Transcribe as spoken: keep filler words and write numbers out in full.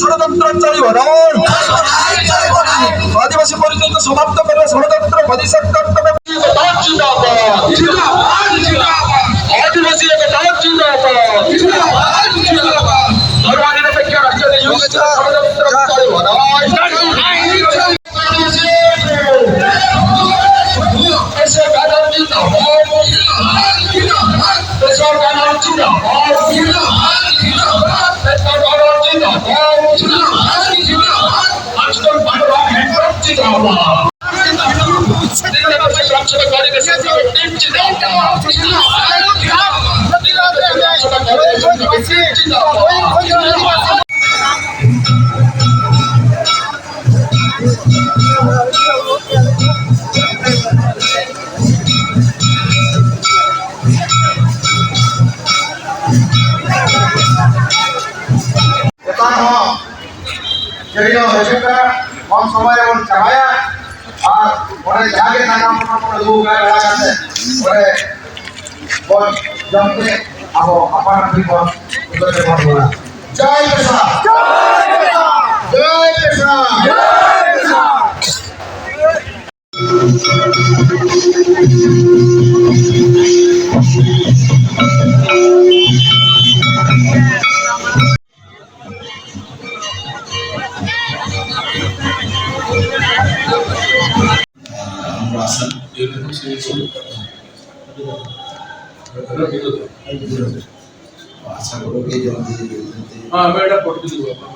ষড়যন্ত্রকারী বানান। আদিবাসী পরিচয়কে সমাপ্ত করে ষড়যন্ত্র প্রতিষ্ঠা করতে হবে। জিন্দাবাদ, জিন্দাবাদ, জিন্দাবাদ। আদিবাসী একতা জিন্দাবাদ, জিন্দাবাদ, জিন্দাবাদ। ধর্মনিরপেক্ষ রাষ্ট্রের ষড়যন্ত্রকারী বানান। ᱪᱮᱛᱟᱱ ᱦᱚᱸ ᱡᱟᱹᱲᱤ ᱫᱚ ᱦᱤᱡᱩᱜ ᱠᱟᱱᱟ, ᱠᱚᱢ ᱥᱚᱢᱚᱭ ᱨᱮᱵᱚᱱ ᱪᱟᱵᱟᱭᱟ᱾ ᱟᱨ ᱚᱸᱰᱮ ᱡᱟᱦᱟᱸ ᱜᱮ ᱥᱟᱱᱟᱢ ᱠᱚ ᱫᱩᱲᱩᱵ ᱵᱟᱲᱟ ᱠᱟᱛᱮ ᱚᱸᱰᱮ ᱵᱚᱱ ᱡᱚᱢ ᱛᱮ ᱟᱵᱚ ᱟᱯᱟᱱ ᱟᱹᱯᱤᱱ ᱵᱚᱱ ᱡᱚᱛᱚ ᱛᱮᱵᱚᱱ ᱨᱩᱣᱟᱹᱲᱟ᱾ ᱡᱚᱭ ᱯᱮᱥᱟ! ᱡᱚᱭ ᱯᱮᱥᱟ! ᱟᱪᱪᱷᱟ, ᱜᱚᱲᱚ ᱜᱮ ᱡᱚᱢ ᱫᱤᱱ ᱦᱩᱭᱩᱜ ᱠᱟᱱ ᱛᱤᱧᱟ᱾ ᱦᱮᱸ, ᱢᱮᱰᱟᱢ, ᱯᱚᱴ ᱠᱮᱫᱤᱧ ᱵᱟᱵᱟ᱾